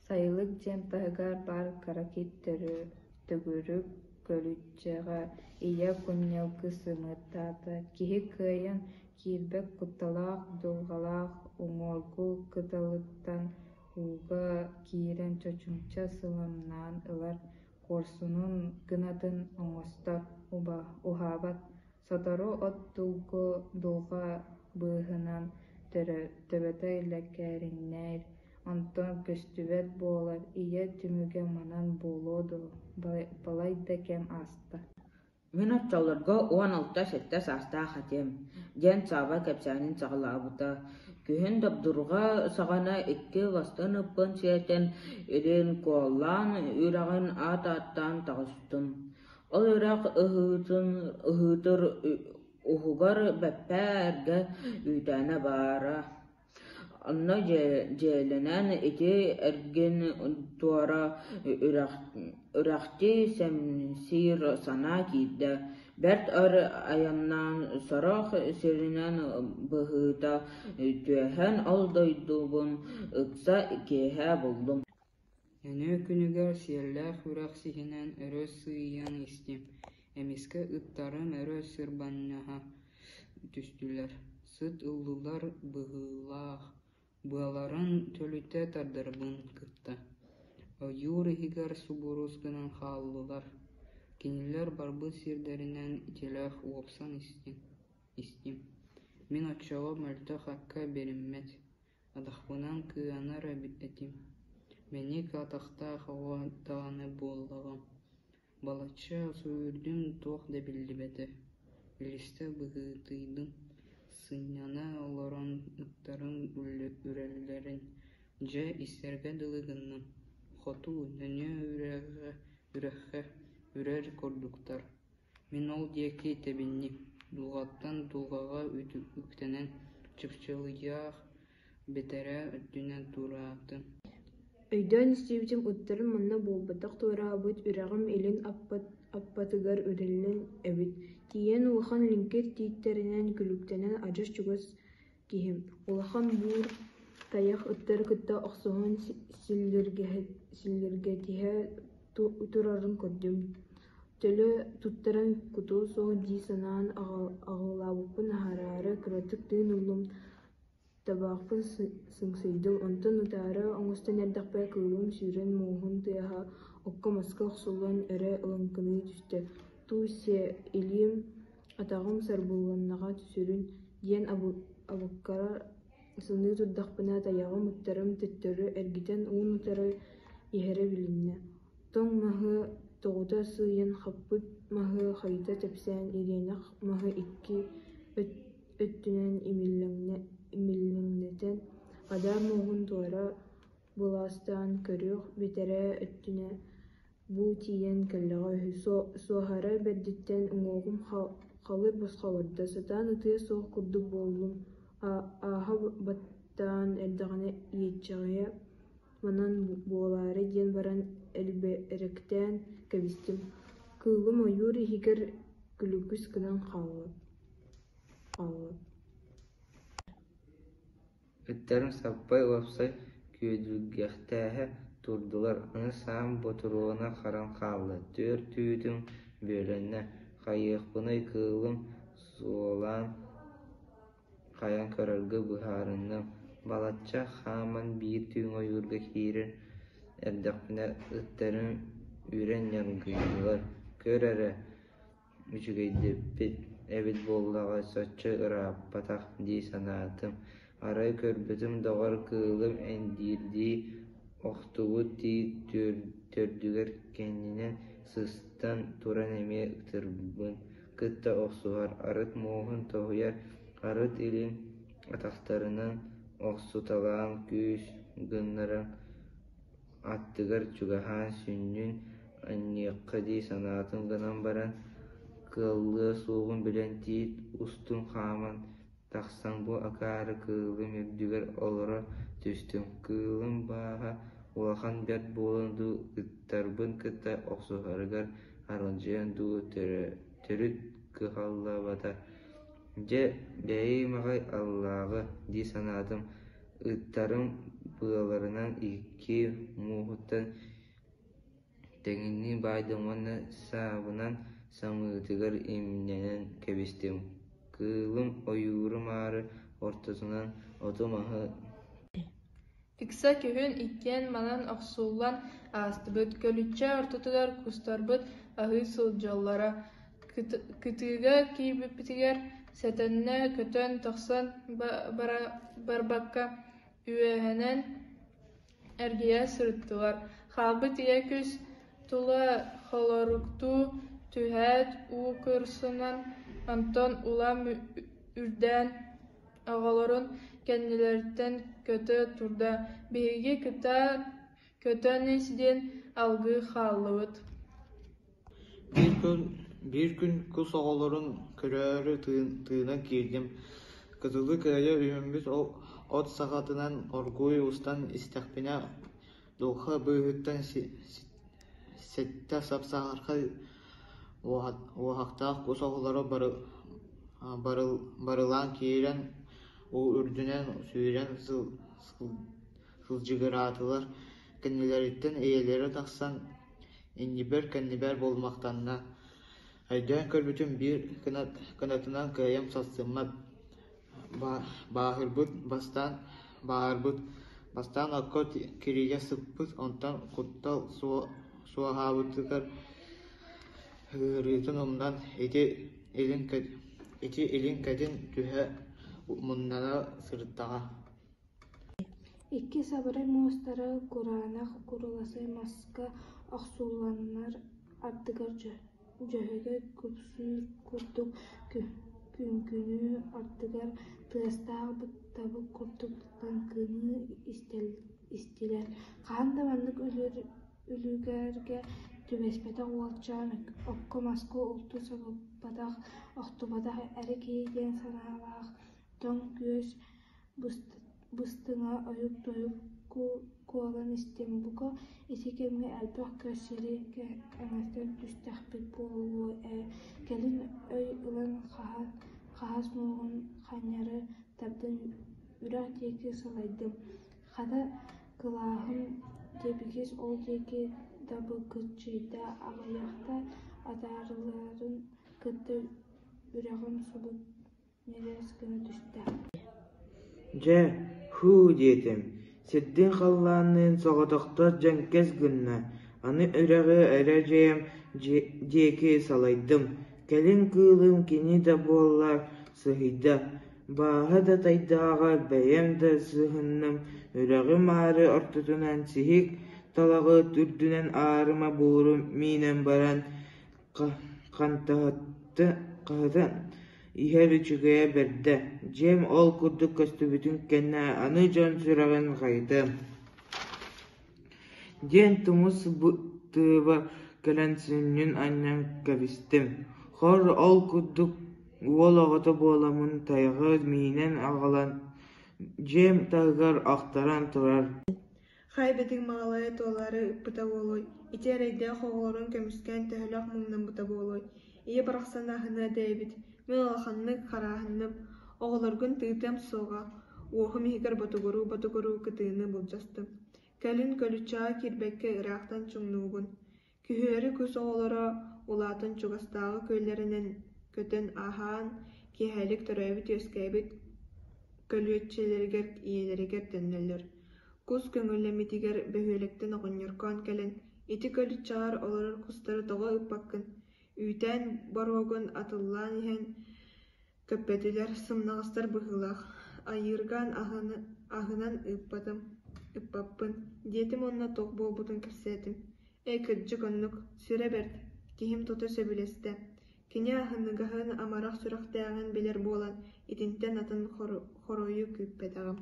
Сайылык диэн таһыгар баар кыра кит төгүрүк көлүччэҕэ ийэ кунньалгы сымыыттаата, киһи кыайан киирбэт кутталаах дулҕалаах уҥуоргу кытылыттан ууга киирэн чочумча сыламнаан ылар, куорсунун кынатын оҥостор, уһаабат, сотору от дулҕа быыһынан төбөтө лэкэриҥнээн, онтон көстүбэт буолар, ийэ түмүгэ манан буолуо дуо, балайда кэм ааста Мин оччолорго 16-7 саастаах этим, диэн Сааба кэпсээнин саҕалаабыта. Күһүн добдурҕа саҕана икки бастыҥ ыппын сиэтэн, илин Куоллаан үрэҕин аат ааттаан таҕыстым. Ол үрэх ыһыытын ыһыытыр уһугар бэппээ эргэ үүтээнэ баара. Онно дьиэлэнэн ити эргин туора үрэхтии сэмсиир санаа киирдэ, бэрт өр айаннаан сорох сиринэн быһыыта түһэн ол дойдубун ыкса киэһэ буллум. Нөҥүө күнүгэр Сиэллээх үрэх сиһинэн өрө сыыйан истим, эмискэ ыттарым өрө сырбаҥнаһа түстүлэр, сыт ыллылар быһыылаах, быаларын төлүтэ тардарбын кытта, ойуур иһигэр субурус гынан хааллылар, кинилэр барбыт сирдэринэн тилэх уопсан истим, мин оччоҕо мөлтөх акка бэриммэт Атахпынан кыанар этим, мэник атахтаах оҕо даҕаны буоллаҕым, балачча сүүрдүм туох да биллибэтэ, илистэ быһыытыйдым, сынньана олорон ыттарым үрэллэрин, дьэ истэргэ дылы гынным, хоту нөҥүө үрэххэ үрэр курдуктар Мин ол диэки тэбинним, дулҕаттан дулҕаҕа үктэнэн, чыпчылыйыах бэтэрээ өттүнэн туораатым Өйдөөн истибитим ыттарым манна буолбатах туораабыт үрэҕим илин аппатыгар үрэллэн эбит, тиийэн улахан лиҥкир тииттэринэн күлүктэнэн адьас чугас киһим, улахан буур тайах ыттары кытта охсуһан силлиргэтиһэ турарын көрдүм Төлө туттаран кутуо суох дии санаан аҕылаабыппын аһараары кыратык тыын ыллым, табаахпын сыҥсыйдым, онтон утаары оҥостон эрдэхпинэ кыылым сүүрэн муоһун тыаһа окко-маска охсуллан өрө лыҥкыныы түстэ: «Туу-сиэ, илиим, атаҕым сарбылланнаҕа сүрүн» диэн абыккара саныы турдахпына тайаҕым ыттарым төттөрү эргитэн уун-утары иһэрэ билиннэ Тоҥ маһы тоҕута сыыйан хаппыт маһы хайыта тэпсэн, ириэнэх маһы икки өттүнэн имиллэҥнэтэн, адаар муоһун туора былаастаан көрүөх бэтэрээ өттүнэ бу тиийэн кэллэҕэ үһү, суоһара бэрдиттэн уҥуоҕум халыр босхо барда, сатаан ытыа суох курдук буоллум, ааһа баттаан эрдэҕинэ иэччэҕэйэ Манан буолаары диэн баран элбэрэктээн кэбистим, кыылым ойуур иһигэр күлүкүс гынан хаалла Ыттарым саппай уопсай күөдүргэхтэһэ турдулар, аны саам ботуруона харан хаалла, түөрт түүтүм бүөлэннэ, хайыахпыный кыылым суолаан хайан көрөргө быһаарынным, балачча хааман биир түҥ ойуурга киирэн эрдэхпинэ ыттарым үрэн ньаргыйдылар, көр эрэ, үчүгэйдиппит эбит буоллаҕа соччо ырааппатах дии санаатым, арай көрбүтүм доҕор кыылым эндиирдии охтубут тиит төрдүгэр кэннинэн сыстан туран эмиэ ытырбын кытта охсуһар, арыт муоһун тоһуйар, арыт илин атахтарынан охсуталаан күүс гыннаран аттыгар чугаһаан сүнньүн анньыахха дии санаатым гынан баран, кыаллыа суоҕун билэн тиит устун хааман Тахсан бу акаары кыылым үрдүгэр олоро түстүм, кыылым бааһа улахан бэрт буолан дуу, ыттарбын кытта охсуһарыгар аралдьыйан дуу төрүт кыһаллыбата. Дьэ, бэйи маҕай аллааҕы дии санаатым, ыттарым быаларынан икки муоһуттан тэҥиннии баайдым уонна саабынан самыытыгар имнэнэн кэбистим. Кыылым ойууру маары ортотунан оту-маһы Ыкса күһүн иккиэн манан охсуллан аастыбыт, көлүччэ ортотугар кустарбыт аһыы сылдьаллара, кытыыга киирбиппитигэр сэтэннэ көтөн тахсан барбакка үөһэнэн эргийэ сырыттылар, хаалбыт ийэ кус тула холоруктуу түһээт уу кырсынан, онтон улам үрдээн оҕолорун кэннилэриттэн көтө турда, биһиги кытта көтөн ис диэн алгыы хааллыбыт. Биир күн, биир күн кус оҕолорун көрөөрү тыынан киирдим. Кытылы кыайа үүммүт от саҕатынан оргууй устан истэхпинэ, дулҕа быыһыттан сэттэ сап-саһархай уоһахтаах кус оҕолоро барылаан киирэн, уу үрдүнэн сүүрэн сылдьыгыраатылар. Кэннилэриттэн ийэлэрэ тахсан иннибэр-кэннибэр булумахтанна. Өйдөөн көрбүтүм биир кынатынан кыайан састыммат, бааһырбыт, бастаан бааһырбыт, бастаан окко кирийэ сыппыт, онтон куттал суоһаабытыгар ыарыытын умнан ити илин-кэтин түһэ муннана сырыттаҕа. Икки сабарай муостара кураанах куруласай маска охсулланнар ардыгар дьөһөгөй күпсүүр курдук күҥкүнүү, ардыгар тыастаах табык курдук лаҥкыныы истилэр. Хаһан да маннык үлүгэргэ түбэспэтэх уолчаан окко-маска үлтү сабыллыбатах, охтубатах эрэ киһи диэн санаалаах тоҥ күөс быстыҥа ойук-тойук куолаан истим, бука, ити кэмҥэ элбэх көс сири кэҥэтэн түстэхпит буолуо ээ, кэлин өй ылан хаһаас муоһун ханньары тардан үрэх диэки салайдым, хата кылааһым дэбигис ол диэки дабыгычыйда, аҕыйахта атаарыллаатын кытта үрэҕим субу нэлэс гына түстэ. Дьэ, һуу диэтим, сирдиин-халлаанныын соҕотохто дьэҥкэс гынна, аны үрэҕи эрэ дьиэм диэки салайдым, кэлин кыылым кини да буоллар сыһыйда, бааһа да тайдааҕа, бэйэм да сыһынным, үрэҕим аары ортотунан сиһик талаҕы үрдүнэн аарыма буору миинэн баран Хантаһытан иһэр үчүгэйэ бэрдэ, дьиэм ол курдук көстүбүтүн кэннэ аны дьон сүрэҕин хайытыам диэн тумус тыаба кэлэн сүнньүн анньан кэбистим. Хор ол курдук уол оҕото буоламмын тайаҕы миинэн аҕалан дьиэм таһыгар ахтаран турар. Хайа бэтиҥ маҕалайа туолаары ыппыта буолуой, ити эрэйдээх оҕолорун көмүскээн төһөлөөх муҥнаммыта буолуой, ийэ барахсан аһыныа да эбит, мин улаханнык харааһынным, оҕолоргун тыытыам суоҕа, уоһум иһигэр ботугуруу-ботугуруу кытыыны былдьастым, кэлин көлүччэҕэ киирбэккэ ыраахтан чуҥнуубун, Күһүөрү кус оҕолоро улаатан чугастааҕы күөллэринэн көтөн аһаан, киэһэлик төрөөбүт-үөскээбит көлүөччүлэригэр ийэлэригэр төннөллөр. Кус көҥүллэммитигэр бөһүөлэктэн оҕонньоркоон кэлэн, «Ити көлүччэҕэр олорор кустары тоҕо ыыппаккын? Үүтээн боруогун атыллаан иһэн көппөтүлэр, сымнаҕастар быһыылаах, айыыргаан аһынан ыыппатым, ыыппаппын» диэтим уонна туох буолбутун кэпсээтим. Ээ, кырдьык оннук, сүрэ бэрт, киһим тута сөбүлэстэ. Кини аһыныгаһын, амарах сүрэхтээҕин билэр буолан, итинтэн атын хоруйу күүппэтэҕим.